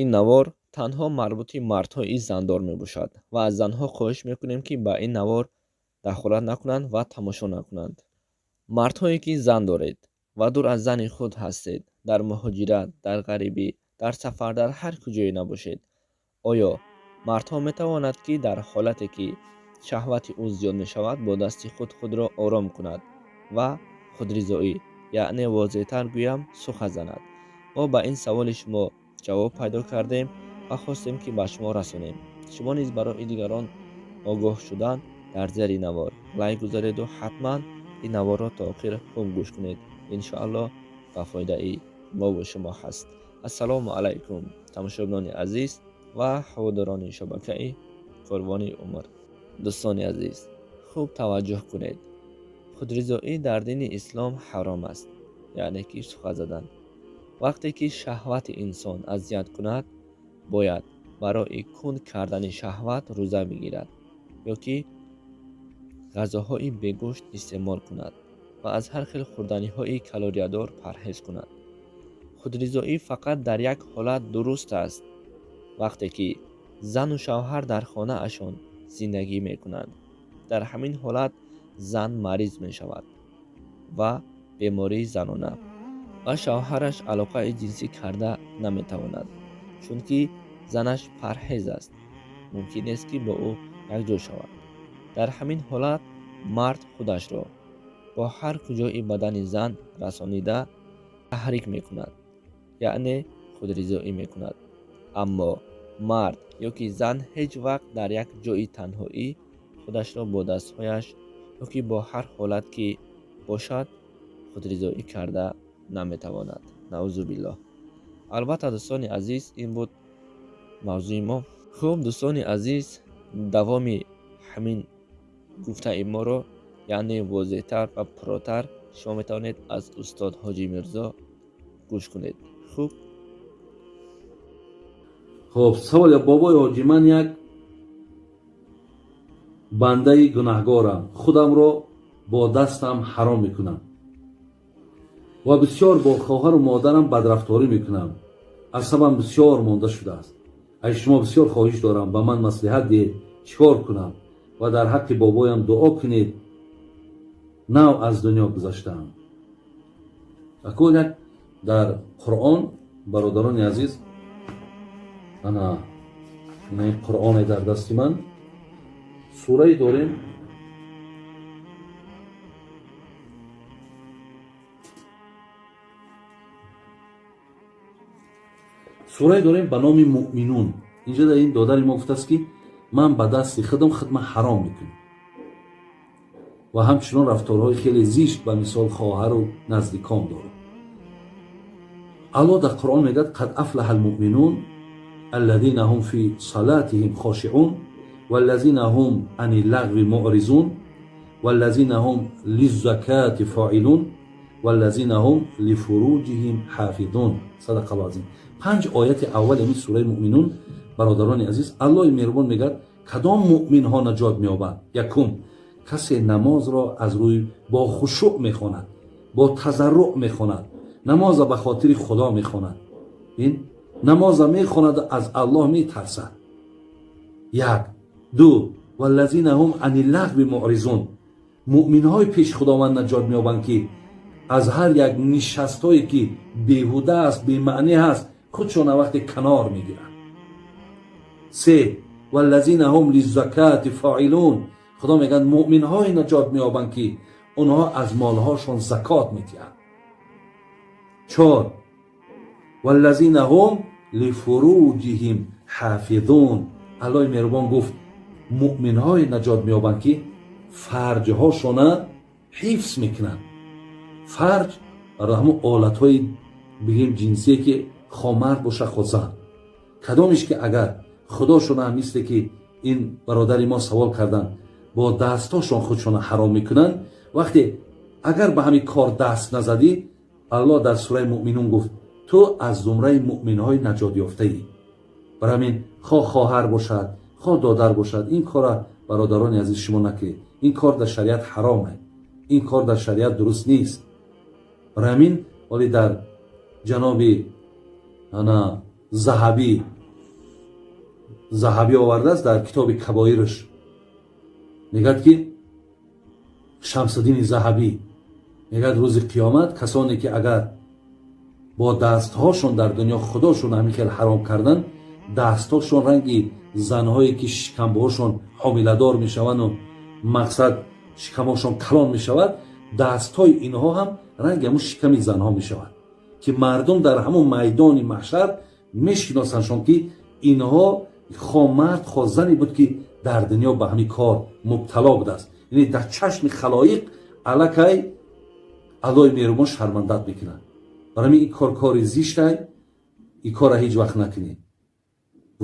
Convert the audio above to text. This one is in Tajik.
Ин навор танҳо марбути мардҳои зандор мебошад ва аз занҳо хоҳиш мекунем, ки ба ин навор дахолат накунанд ва тамошо накунанд. Мардҳое ки зан доред ва дур аз зани худ ҳастед, дар муҳоҷират, дар ғарибӣ, дар сафар, дар ҳар куҷое набошед, оё мардҳо метавонад, ки дар ҳолате ки шаҳвати ӯ зиёд мешавад, бо дасти худ худро ором кунад ва худризоӣ, яъне возеҳтар гӯям, суха занад? Мо ба ин саволи шумо ҷавоб пайдо кардем ва хостем, ки ба шумо расонем. Шумо низ барои дигарон огоҳ шудан дар зери навор лайк гузореду ҳатман ин наворро то охир хуб гӯш кунед. Иншоаллоҳ, ба фоидаи мову шумо ҳаст. Ассалому алайкум, тамошобинони азиз ва ҳаводорони шабакаи Корвони умр. Дӯстони азиз, хуб таваҷҷӯҳ кунед. Худризоӣ дар дини ислом ҳаром аст, яъне ки суха задан. Вақте ки шаҳвати инсон азият кунад, бояд барои кунд кардани шаҳват рӯза бигирад ё ки ғазоҳои бегӯшт истеъмол кунад ва аз ҳар хел хӯрданиҳои калориядор парҳез кунад. Худризоӣ фақат дар як ҳолат дуруст аст: вақте ки зану шавҳар дар хонаашон зиндагӣ мекунанд. Дар ҳамин ҳолат зан мариз мешавад ва бемории занона ва шавҳараш алоқаи ҷинсӣ карда наметавонад, чунки занаш парҳез аст, мумкин нест, ки бо ӯ якҷо шавад. Дар ҳамин ҳолат мард худашро бо ҳар куҷои бадани зан расонида таҳрик мекунад, яъне худризоӣ мекунад. Аммо мард ё ки зан ҳеҷ вақт дар як ҷои танҳоӣ худашро бо дастҳояш ё ки бо ҳар ҳолат ки бошад худризоӣ карда наметавонад, наузу биллоҳ. Албатта, дӯстони азиз, ин буд мавзӯи мо. Хуб, дӯстони азиз, давоми ҳамин гуфтаи моро, яъне возеҳтар ва пурротар, шумо метавонед аз устод Ҳоҷӣ Мирзо гӯш кунед. Хуб. Хуб, савол: бобои ҳоҷӣ, ман як бандаи гунаҳгорам, худамро бо дастам ҳаром мекунам ва бисёр бо хоҳару модарам бадрафторӣ мекунам. Асабам бисёр монда шудааст. Аз шумо бисёр хоҳиш дорам, ба ман маслиҳат диҳед, чӣ кор кунам, ва дар ҳаққи бобоям дуо кунед, нав аз дунё гузаштаам. Акун як дар Қуръон, бародарони азиз, ана ин Қуръоне дар дасти ман, сурае дорем, сурае дорем ба номи Муъминун. Инҷа дар ин додари мо гуфтааст, ки ман ба дасти худам худма ҳаром мекунам ва ҳамчунон рафторҳои хеле зишт ба мисол хоҳару наздикон дорам. Аллоҳ дар Қуръон мегӯяд: قد أفلح المؤمنون الذين هم في صلاتهم خاشعون والذين هم عن اللغو معرضون والذين هم للزكاة فاعلون والذين هم لفروجهم حافظون. صدق الله العظيم. Панҷ ояти аввали ин сураи Муъминун, бародарони азиз, Аллоҳи меҳрубон мегӯяд, кадом муъминҳо наҷот меёбанд. Якум, касе намозро аз рӯи бо хушӯъ мехонад, бо тазарруъ мехонад, намоза ба хотири Худо мехонад, ин намоза мехонад, аз Аллоҳ метарсад. Як. Ду, والذين هم عن اللغو معرضون. Муъминҳои пеши Худованд наҷот меёбанд, ки аз ҳар як нишастҳое ки беҳуда аст, бемаънӣ ҳаст, худшона вақте канор мегиранд. Се, والذين هم للزكاة فاعلون. Худо мегӯяд, муъминҳое наҷот меёбанд, ки онҳо аз молҳошон закот медиҳанд. Чор, والذين هم لفروجهم حافظون. Аллоҳи меҳрубон гуфт, муъминҳое наҷот меёбанд, ки фарҷҳошона ҳифз мекунанд. Фарҷ барои ҳамун олатҳои, бигем, ҷинсие, ки хо мард боша, хо зан, кадомеш ки агар худошона, мисле ки ин бародари мо савол карданд, бо дастҳошон худшона ҳаром мекунанд, вақте агар ба ҳамин кор даст назадӣ, Аллоҳ дар сураи Муъминун гуфт, ту аз зумраи муъминҳои наҷотёфтаӣ. Барои ҳамин хо хоҳар бошад, хо додар бошад, ин кора, бародарони азиз, шумо накунед. Ин кор дар шариат ҳароме, ин кор дар шариат дуруст нест. Барои ҳамин оли дар ҷаноби ана Заҳабӣ овардааст дар китоби Кабоирш. Мегӯяд, ки Шамсуддини Заҳабӣ мегӯяд: рӯзи қиёмат касоне ки агар бо дастҳошон дар дунё худошон ҳамин хел ҳаром кардан, дастҳошон ранги занҳое ки шикамбоҳошон ҳомиладор мешаванду, мақсад, шикамҳошон калон мешавад, дастҳои инҳо ҳам ранги ҳамун шиками занҳо мешавад, ки мардум дар ҳамун майдони маҳшар мешиносандшон, ки инҳо хо мард, хо зане буд, ки дар дунё ба ҳамин кор мубтало будааст. Яъне дар чашми халоиқ аллакай Аллои меҳрубон шармандат мекунад. Барои ҳамин ин кор кори зиштай, ин корра ҳеҷ вақт накунед.